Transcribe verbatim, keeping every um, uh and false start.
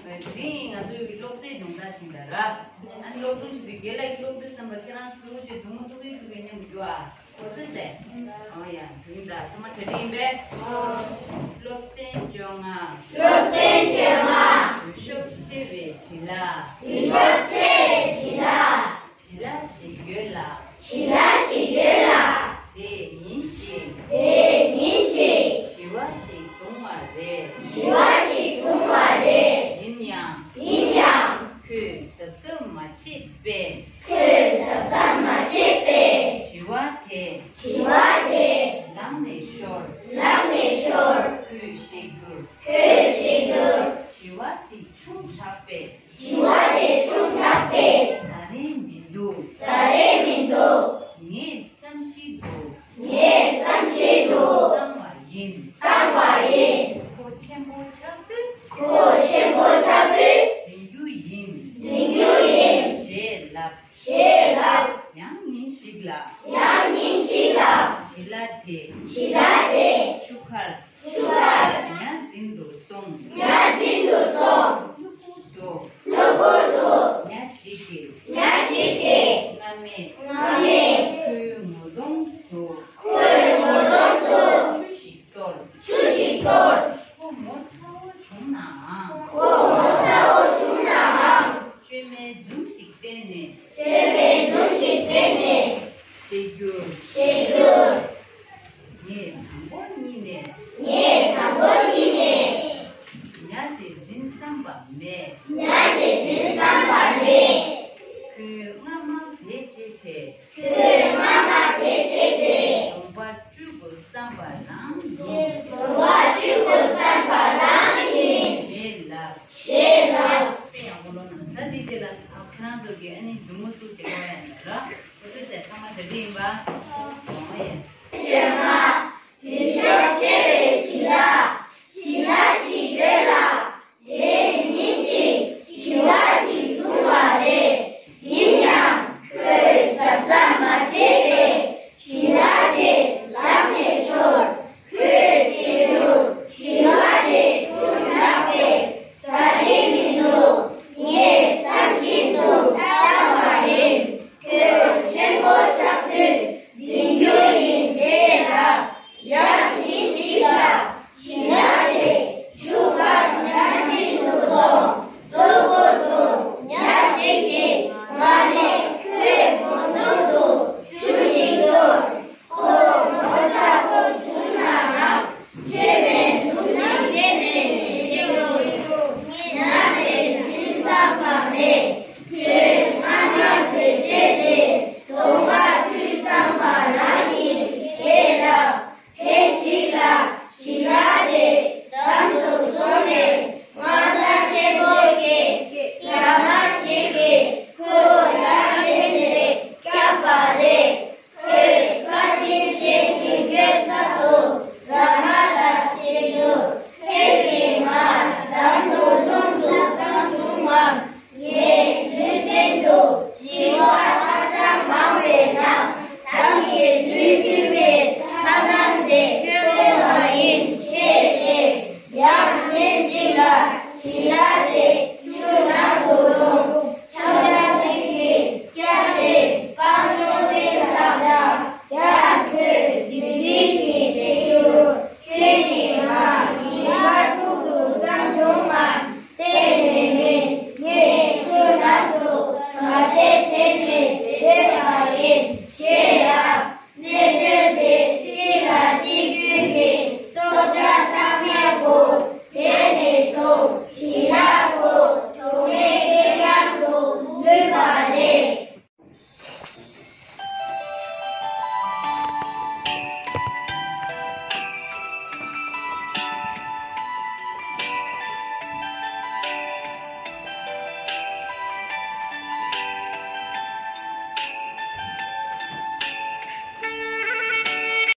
དེ་རིང་ང་ཚོའི་སློབ་ཚན་སྦྱོང་བརྡར་ཕྱིན་པ་ར། ཨ་ནི་སློབ་སྦྱོང་བྱེད་དུས་རྒན་ལགས་ཀྱིས་སློབ་དུས་ཙམ་པ་ཁྱེད་རང་ཚོ་ཐུགས་རྗེ་གྲོགས་མོ་ཐུགས་རྗེ་ཐུགས་རྗེ་མཉམ་དུ་རྒྱུ་ཨ། གོ་ཚོད་ཟེར། ཨོ་ཡ། དེ་རིང་ད་ཚང་མ་གྲ་སྒྲིག་ཡིན་པས། སློབ་ཚན་བཅོ་ལྔ། སློབ་ཚན་བཅོ་ལྔ། འོས་ཤོག་ཆེ་བའི་བྱིན་རླབས། འོས་ཤོག་ཆེ་བའི་བྱིན་རླབས། བྱིན་རླབས་ཤིག་ཡོད་ལ། བྱིན་རླབས་ཤིག་ཡོད་ལ། དེ་ཉིན་ཞིག་དེ་ཉིན་ཞིག་བྱིས་པ་ཞིག་བཟུང་བ་རེད། བྱིས་པ་ཞིག་བཟུང་བ་རེད། ཡིན་ཡང་། ཡིན་ཡང་། ཁོས་གཟབ་གཟབ་མ་བྱས་པས། ཁོས་གཟབ་གཟབ་མ་བྱས་པས། བྱིས་པ་དེ། བྱིས་པ་དེ། ལངས་ནས་ཤོར། ལངས་ནས་ཤོར། ཁོས་བཤད་རྒྱུར། ཁོས་བཤད་རྒྱུར། བྱིས་པ་དེ་ཆུང་དྲགས་པས། བྱིས་པ་དེ་ཆུང་དྲགས་པས། ཟ་རན་མི་འདུག་ཟ་རན་མི་འདུག་ངས་བསམ་བཞིན་དུ། ངས་བསམ་བཞིན་དུ། བཏང་བ་ཡིན། བཏང་བ་ཡིན། ཁོ་ཆེན་པོ་ཆགས་དུས། ཁོ་ཆེན་པོ་ཆགས་དུས། འཛིན་རྒྱུ་ཡིན། འཛིན་རྒྱུ་ཡིན། ཞེས་ལབ། ཞེས་ལབ། ཡང་ཉིན་ཞིག་ལ། ཡང་ཉིན་ཞིག་ལ། བྱིས་པ་དེ། བྱིས་པ་དེ། ཆུ་ཁར། ཆུ་ཁར། ཉ་འཛིན་དུ་སོང་། ཉ་འཛིན་དུ་སོང་། གློ་བུར་དུ། གློ་བུར་དུ། ཉ་ཞིག་གིས། ཉ་ཞིག་གིས། སྔ་མས། སྔ་མས། ཁོའི་ངོ་གདོང་དུ། ཁོའི་ངོ་གདོང་དུ། ཆུ་ཞིག་གཏོར། ཆུ་ཞིག་གཏོར། ཁོ་ངོ་ཚ་བོ་བྱུང་ནའང་། ཁོ་ངོ་ཚ་བོ་བྱུང་ནའང་། བཅོས་མའི་འཛུམ་ཞིག་བསྟན་ནས། བཅོས་མའི་འཛུམ་ཞིག་བསྟན་ནས། བཤད་རྒྱུར། བཤད་རྒྱུར། ངས་དང་པོ་ཉིད་ནས། ངས་དང་པོ་ཉིད་ནས། ཉ་དེ་འཛིན་བསམ་པ་མེད། ཉ་དེ་འཛིན་བསམ་པ་མེད། ཁོས་རྔ་མ་བེད་སྤྱད་དེ། ཁོས་རྔ་མ་བེད་སྤྱད་དེ། གདོང་པ་བཀྲུ་དགོས་བསམ་པ་རང་ཡིན། གདོང་པ་བཀྲུ་དགོས་བསམ་པ་རང་ཡིན། ཞེས་ལབ། ཞེས་ལབ། དཔེ་ཡག་པོ་ལོ་ན་ད་འདི་རྗེས་ལ་ཨ་ཁྱེད་རང་ཚོ་གི་ཨ་ནི་མཇུག་མ་བཙུགས་བྱེད་དགོས་ཡ་ཡིན་ལ། ཁོ་ཚོས་ཟེར་ཚང་མ་གྲ་སྒྲིག་ཡིན་པ། ཨོ་ཡ། བྱེད་མ། འོས་ཤོག་ཆེ་བའི་བྱིན་རླབས། བྱིན་རླབས་ཤིག་ཡོད་ལ། དེ་ཉིན་ཞིག་བྱིས་པ་ཞིག་བཟུང་བ་རེད། ཡིན་ཡང་། ཁོས་གཟབ་གཟབ་མ་བྱས་པས། བྱིན་རླབས་དེ་ལངས་ནས་ཤོར། ཁོས་བཤད་རྒྱུར། བྱིས་པ་དེ་ཆུང་དྲགས་པས། ཟ་རན་མི་འདུག་ངས་བསམ་བཞིན་དུ་བཏང་བ་ཡིན། ཁོ་ཆེན་པོ་ཆགས་དུས་འཛིན་རྒྱུ་ཡིན་ཞེས་ལབ། ཡང་ཉིན་ཞིག་ལ། བྱིས་པ་དེ་ཆུ་ཁར་ཉ་འཛིན་དུ་སོང་། གློ་བུར་དུ་ཉ་ཞིག་གིས་སྔ་མས་ཁོའི་ངོ་གདོང་དུ་ཆུ་ཞིག་གཏོར། ཁོ་ངོ་ཚ་པོ་བྱུང་ནའང་། བཅོས་མའི་འཛུམ་ཞིག་བསྟན་ནས་བཤད་རྒྱུར། ཉ་དེ་འཛིན་བསམ་པ་མེད། ཁོས་རྔ་མ་བེད་སྤྱད་དེ་གདོང་པ་བཀྲུས་བསམ་པ་རང་ཡིན་ཞེས་ལབ། ཐེངས་ཤིག་ལ་བྱིས་པ་དེ་འགྲམ་དུ་སོང་ནས་རྔ་སྒྲ་ཆེན་པོ་བྱས། རྒྱ་མ་ཞིག་གིས་ཁོ་ཡར་འཐེན་ནས་བསྐྱབས་པ་རེད། ཁོས་བཀའ་དྲིན་ཆེ་ཞེས་བརྗོད་ཚར་དུས་ར་མ་ལ་བཤད་རྒྱུར། ཁྱེད་ཀྱིས་ང་འགྲམ་དུ་ལྷུང་འདུག་བསམ་བྱུང་ངམ། ངས་ལུས་སྟེང་དུ་བྱིས་པ་ཧ་ཅང་མང་བའི་ནང་། རང་གི་ལུས་འཁྱུད་པའི་ཐབ་ལམ་དེ་བཏོན་པ་ཡིན་ཞེས་བཤད། ཡང་ཐེངས་ཤིག་ལ་བྱིས་